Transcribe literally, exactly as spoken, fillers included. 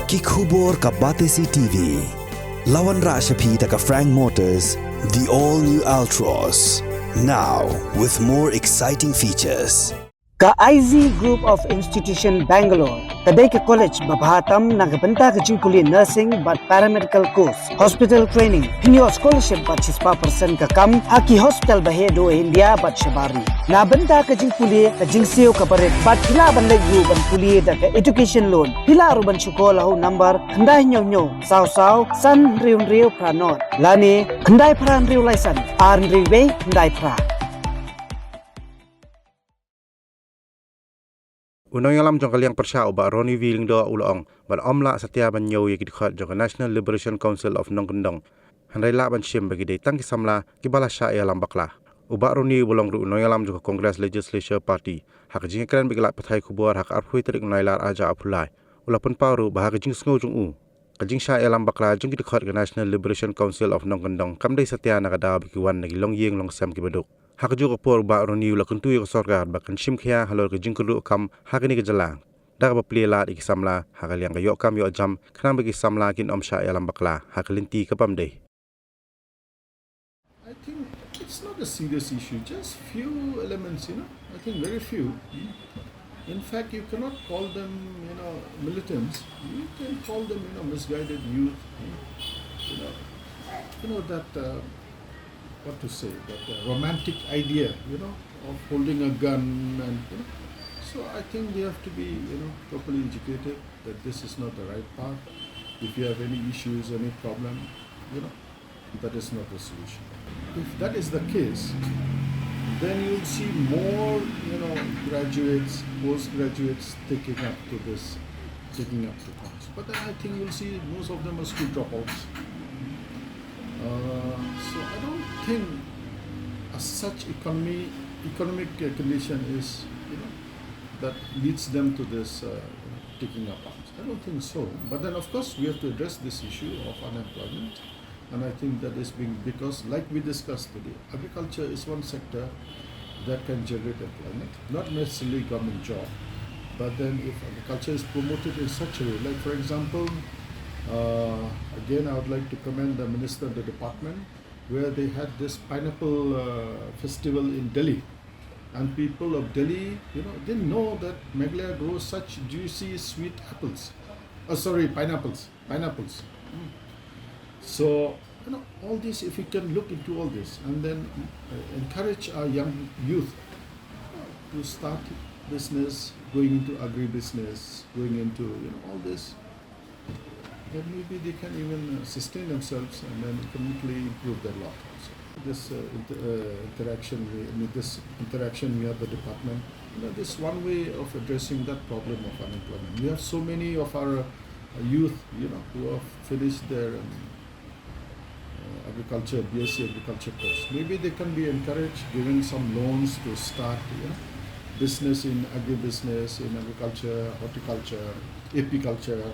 Ki khubor ka Batesi T V. La wanrah sha phi da ka Frank Motors, the all new Altroz. Now with more exciting features. Ka I Z Group of Institution Bangalore ka dei ka college ba bha tam na ka bynta ka jingpule nursing bad paramedical course, hospital training, pynïoh scholarship bad shispah percent ka kam ha ki hospital ba heh duh India bad shabar ri. Na bynta ka jingpule, ka jingsiew ka barit bad phi lah ban leit ruh ban pule da ka education loan. Phi lah ruh ban shu call ha u number khyndai hynñiew hynñiew saw saw san hynriew hynriew phra nod lane khyndai phra hynriew lai san ar hynriew wei khyndai phra. U nongïalam jong ka liang pyrshah u Bah Ronnie V Lyngdoh u la ong ba ym lah satia ban ñiew ïa ki dkhot jong ka National Liberation Council of Nongkyndong. Hynrei lah ban shim ba ki dei tang ki samla kiba la shah ïalam bakla. U Bah Ronnie uba long ruh u nongïalam jong ka Congress Legislature Party, ha ka jingïakren bad ki lad pathai khubor ha ka arphew tarik Nailar arhajar arphew lai, u la pynpaw ruh ba ha ka jingsngew jong u, ka jingshah ïalam bakla jong ki dkhot ka National Liberation Council of Nongkyndong kam dei satia na ka daw ba ki wan na ki longïing longsem kiba duk. Ha kajuh ka por u Bah Ronnie u la kyntu ïa ka sorkar ba kan shim khia halor ka jingkyrduh kam ha kane ka jylla da kaba plie lad ïa ki samla ha ka liang ka ïoh kam ïoh jam, khnang ba ki samla kin ym shah ïalam bakla ha ka lynti ka bym dei. I think it's not a serious issue, just few elements, you know. I think very few. In fact, you cannot call them, you know, militants. You can call them, you know, misguided youth. You know, you know that, uh, what to say, that, uh, romantic idea, you know, of holding a gun and, you know. So I think they have to be, you know, properly educated that this is not the right path. If you have any issues, any problem, you know, that is not the solution. If that is the case, then you'll see more, you know, graduates, postgraduates taking up to this, taking up to course. But then I think you'll see most of them are school dropouts. Uh, so I don't think as such economy, economic, uh, condition is, you know, that leads them to this, uh, taking up arms. I don't think so. But then, of course, we have to address this issue of unemployment. And I think that is being, because, like we discussed today, agriculture is one sector that can generate employment, not necessarily government job. But then if agriculture is promoted in such a way, like, for example, uh, again, I would like to commend the minister and the department, where they had this pineapple, uh, festival in Delhi. And people of Delhi, you know, didn't know that Meghalaya grows such juicy, sweet apples. Oh, sorry, pineapples. Pineapples. Mm. So, you know, all this, if we can look into all this and then, uh, encourage our young youth to start business, going into agribusiness, going into, you know, all this, then maybe they can even, uh, sustain themselves and then economically improve their lot also. This, uh, inter- uh, interaction, we, I mean, this interaction we have the department, you know, this one way of addressing that problem of unemployment. We have so many of our, uh, youth, you know, who have finished their, um, uh, agriculture, B S c agriculture course. Maybe they can be encouraged, given some loans to start, you know, business in agribusiness, in agriculture, horticulture, apiculture.